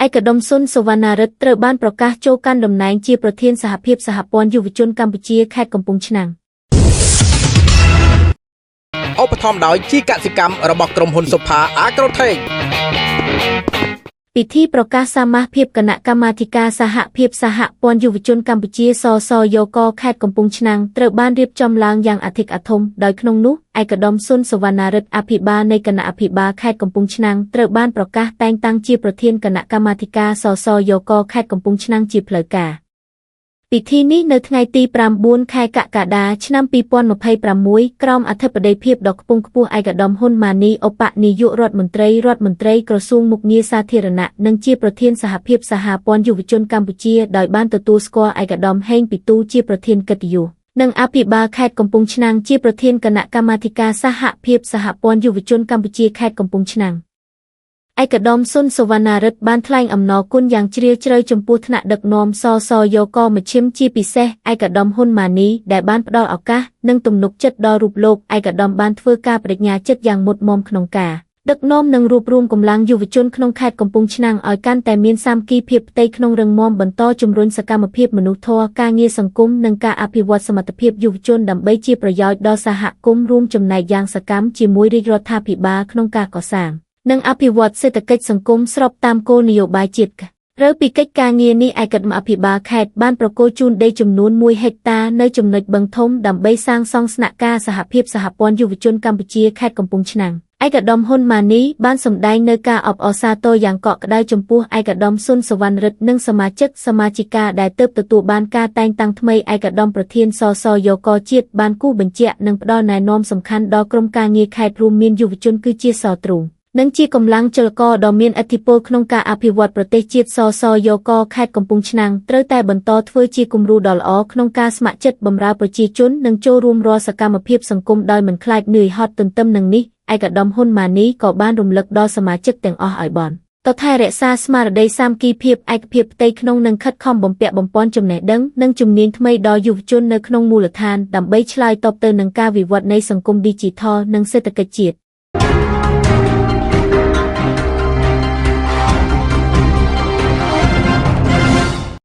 ឯកឧត្តមស៊ុនសុវណ្ណារិទ្ធត្រូវបានប្រកាសចូលកាន់តំណែងជាប្រធានសហភាពសហព័ន្ធយុវជនកម្ពុជាខេត្តកំពង់ឆ្នាំង ឧបត្ថម្ភដោយជីកសិកម្មរបស់ក្រុមហ៊ុនសុផាអាក្រូថេក ពិធីប្រកាសសមាសភាពគណៈកម្មាធិការសហភាពសហព័ន្ធយុវជនកម្ពុជាសសយកខេត្តកំពង់ឆ្នាំងត្រូវបានរៀបចំឡើងយ៉ាងអធិកអធមដោយក្នុងនោះឯកឧត្តមស៊ុនសុវណ្ណារិទ្ធអភិបាលនៃគណៈអភិបាលខេត្តកំពង់ឆ្នាំងត្រូវបានប្រកាសតែងតាំងជាប្រធានគណៈកម្មាធិការសសយកខេត្តកំពង់ឆ្នាំងជាផ្លូវការ ពិធីនេះនៅថ្ងៃទី9ខែកក្កដាឆ្នាំ2026ក្រោមអធិបតីភាពដ៏ខ្ពង់ខ្ពស់ឯកឧត្តមហ៊ុនម៉ាណីឧបនាយករដ្ឋមន្ត្រីរដ្ឋមន្ត្រីក្រសួងមុខងារសាធារណៈនិងជាប្រធានសហភាពសហព័ន្ធយុវជនកម្ពុជាដោយបានទទួលស្គាល់ឯកឧត្តមហេងពិទូជាប្រធានកិត្តិយសនិងអភិបាលខេត្តកំពង់ឆ្នាំងជាប្រធានគណៈកម្មាធិការសហភាពសហព័ន្ធយុវជនកម្ពុជាខេត្តកំពង់ឆ្នាំង ឯកឧត្តមស៊ុនសុវណ្ណារិទ្ធបានថ្លែងអំណរគុណយ៉ាងជ្រាលជ្រៅចំពោះថ្នាក់ដឹកនាំសសយកមជ្ឈិមជាពិសេសឯកឧត្តមហ៊ុនម៉ាណីដែលបានផ្ដល់ឱកាសនិងទំនុកចិត្តដល់រូបលោកឯកឧត្តមបានធ្វើការបដិញ្ញាចិត្តយ៉ាងមុតមមក្នុងការដឹកនាំនិងរួបរួមកម្លាំងយុវជនក្នុងខេត្តកំពង់ឆ្នាំងឲ្យកាន់តែមានសាមគ្គីភាពផ្ទៃក្នុងរឹងមាំបន្តជំរុញសកម្មភាពមនុស្សធម៌ការងារសង្គមនិងការអភិវឌ្ឍសមត្ថភាពយុវជនដើម្បីជាប្រយោជន៍ដល់សហគមន៍រួមចំណែកយ៉ាងសកម្មជាមួយរាជរដ្ឋាភិបាលក្នុងការកសាង និងអភិវឌ្ឍសេដ្ឋកិច្ចសង្គមស្របតាមគោលនយោបាយជាតិឬពីកិច្ចការងារនេះឯកឧត្តមអភិបាលខេត្តបានប្រគល់ជូនដីចំនួន1ហិកតានៅចំណុចបឹងធំដើម្បីសាងសង់ស្នាក់ការសហភាពសហព័ន្ធយុវជនកម្ពុជាខេត្តកំពង់ឆ្នាំងឯកឧត្តមហ៊ុនម៉ាណីបានសម្ដែងនៅការអបអរសាទរយ៉ាងកក់ក្ដៅចំពោះឯកឧត្តមស៊ុនសុវណ្ណរិទ្ធនិងសមាជិកសមាជិកាដែលទើបទទួលបានការតែងតាំងថ្មីឯកឧត្តមប្រធានសសយកជាតិបានគូសបញ្ជាក់និងផ្ដល់ណែនាំសំខាន់ដល់ក្រុមការងារខេត្តរួមមានយុវជនគឺជាសទ្រូង និងជាកម្លាំងចលករដ៏មានឥទ្ធិពលក្នុងការអភិវឌ្ឍប្រទេសជាតិសសយកខេត្តកំពង់ឆ្នាំងត្រូវតែបន្តធ្វើជាគំរូដ៏ល្អក្នុងការស្ម័គ្រចិត្តបម្រើប្រជាជននិងចូលរួមរាល់សកម្មភាពសង្គមដោយមិនខ្លាចនឿយហត់ទន្ទឹមនឹងនេះឯកឧត្តមហ៊ុនម៉ាណីក៏បានរំលឹកដល់សមាជិកទាំងអស់ឲ្យបនតថែរក្សាស្មារតីសាមគ្គីភាពឯកភាពផ្ទៃក្នុងនិងខិតខំបំពាក់បំពាន់ចំណេះដឹងនិងជំនាញថ្មីដល់យុវជននៅក្នុងមូលដ្ឋានដើម្បីឆ្លើយតបទៅនឹងការវិវត្តនៃសង្គមឌីជីថលនិងសេដ្ឋកិច្ចជាតិ។